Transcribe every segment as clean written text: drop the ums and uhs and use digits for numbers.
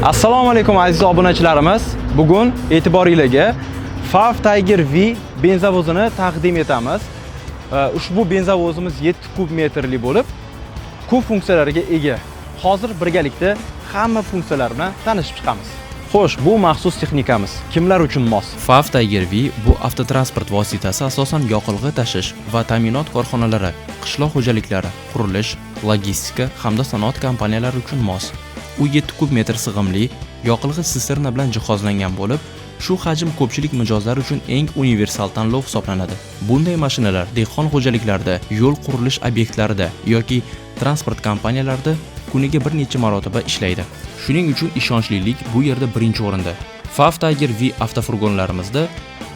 Assalomu alaykum, aziz obunachilarimiz. Bugun e'tiboringizga FAW Tiger V benzovozini taqdim etamiz. Ushbu benzovozimiz 7 kub metrli bo'lib, ko'p funksiyalarga ega. Hozir birgalikda hamma funksiyalar bilan tanishib chiqamiz. Xo'sh, bu maxsus texnikamiz kimlar uchun mos? FAW Tiger V bu avtotransport vositasi asosan yoqilg'i tashish va ta'minot korxonalari, qishloq xo'jaliklari, qurilish, logistika hamda sanoat kompaniyalari uchun mos. U 7 kub metr sig'imli yoqilg'i sisterna bilan jihozlangan bo'lib, shu hajm ko'pchilik mijozlar uchun eng universal tanlov hisoblanadi. Bunday mashinalar dehqon xo'jaliklarida, yo'l qurilish obyektlarida yoki transport kompaniyalarida kuniga bir necha marotaba ishlaydi. Shuning uchun ishonchlilik bu yerda birinchi o'rinda. FAW Tiger V avtofurgonlarimizda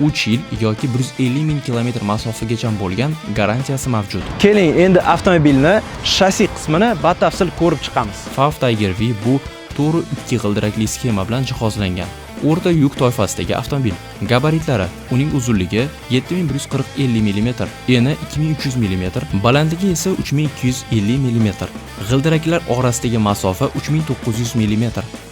3 yil yoki 150 ming kilometr masofagacha bo'lgan garantiyasi mavjud. Keling, endi avtomobilni shassi qismini batafsil ko'rib chiqamiz. FAW Tiger V bu to'g'ri ikki g'ildirakli sxema bilan jihozlangan o'rta yuk toifasidagi avtomobil. Gabaritlari: uning uzunligi 7140 mm, eni 2300 mm, balandligi esa 3250 mm. G'ildiraklar orasidagi masofa 3900 mm.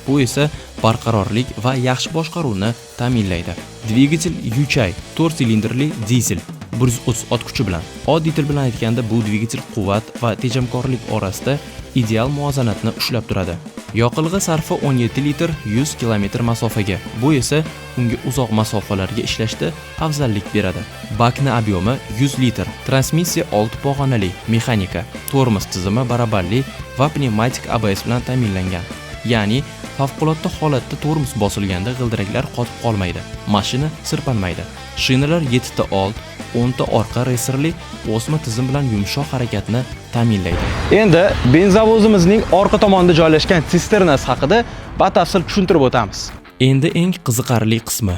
Bu esa barqarorlik va yaxshi boshqaruvni ta'minlaydi. Dvigatel Yuchai 4 silindrli dizel 130 ot kuchi bilan. Oddiy til bilan aytganda, bu dvigatel quvvat va tejamkorlik orasida ideal muvozanatni ushlab turadi. Yoqilg'i sarfi 17 litr 100 km masofaga. Bu esa unga uzoq masofalarga ishlashda afzallik beradi. Bakni объем i 100 litr. Transmissiya 6 pog'onali, mexanika. Tormoz tizimi barabanli va pnevmatik ABS bilan ta'minlangan. Ya'ni favqulodda holatda tormoz bosilganda g'ildiraklar qotib qolmaydi, mashina sirpanmaydi. Shinalar 7 ta old, 10 ta orqa ressorli o'sma tizim bilan yumshoq harakatni ta'minlaydi. Endi benzovozimizning orqa tomonida joylashgan sisternasi haqida batafsil tushuntirib o'tamiz. Endi eng qiziqarli qismi.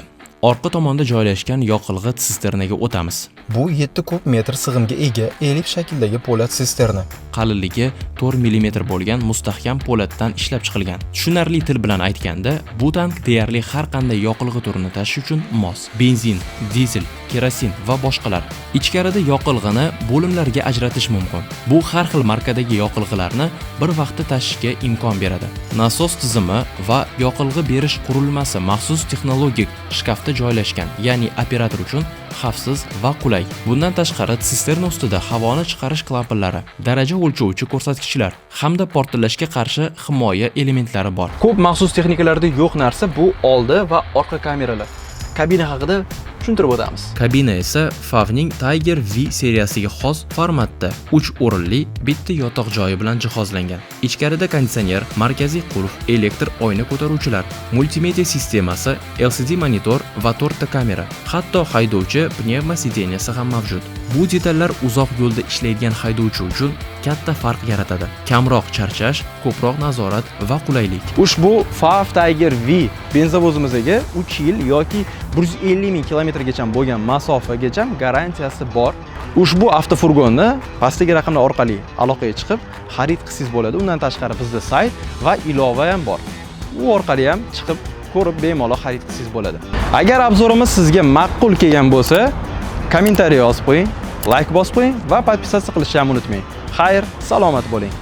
Orqa tomonda joylashgan yoqilg'i sisternaga o'tamiz. Bu 7 kub metr sig'imga ega elips shaklidagi po'lat sisterna. Qalinligi 4 mm bo'lgan mustahkam po'latdan ishlab chiqilgan. Tushunarli til bilan aytganda, bu tank deyarli har qanday yoqilg'i turini tashish uchun mos. Benzin, dizel, kerosin va boshqalar. Ichkarida yoqilg'ini bo'limlarga ajratish mumkin. Bu har xil markadagi yoqilg'ilarni bir vaqtda tashishga imkon beradi. Nasos tizimi va yoqilg'i berish qurilmasi maxsus texnologik shkafda joylashgan, ya'ni operator uchun xavfsiz va qulay. Bundan tashqari, sisterna ustida havoni chiqarish klapanlari, daraja o'lchovchi ko'rsatkichlar hamda portlashga qarshi himoya elementlari bor. Ko'p maxsus texnikalarda yo'q narsa bu oldi va orqa kameralar. Kabina haqida tushuntirib o'tamiz. Kabina esa FAWning Tiger V seriyasiga xos formatda 3 o'rinli, bitta yotoq joyi bilan jihozlangan. Ichkarida konditsioner, markaziy qulf, elektr oyna ko'taruvchilar, multimedia sistemasi, LCD monitor va to'rtta kamera, hatto haydovchi pnevmo сиденья si ham mavjud. Bu detallar uzoq yo'lda ishlaydigan haydovchi uchun katta farq yaratadi. Kamroq charchash, ko'proq nazorat va qulaylik. Ushbu FAW Tiger V benzovozimizga 3 yil yoki 150 ming kilometrgacha bo'lgan masofagacha garantiyasi bor. Ushbu avtofurgonni pastdagi raqamlar orqali aloqaga chiqib xarid qilsangiz bo'ladi. Undan tashqari bizda sayt va ilova ham bor. U orqali ham chiqib ko'rib, bemalol xarid qilsangiz bo'ladi. Agar обзор imiz sizga ma'qul kelgan bo'lsa, kommentariy yozib qo'ying, layk bosib qo'ying va подписаться qilishni ham unutmang. Xayr, salomat bo'ling.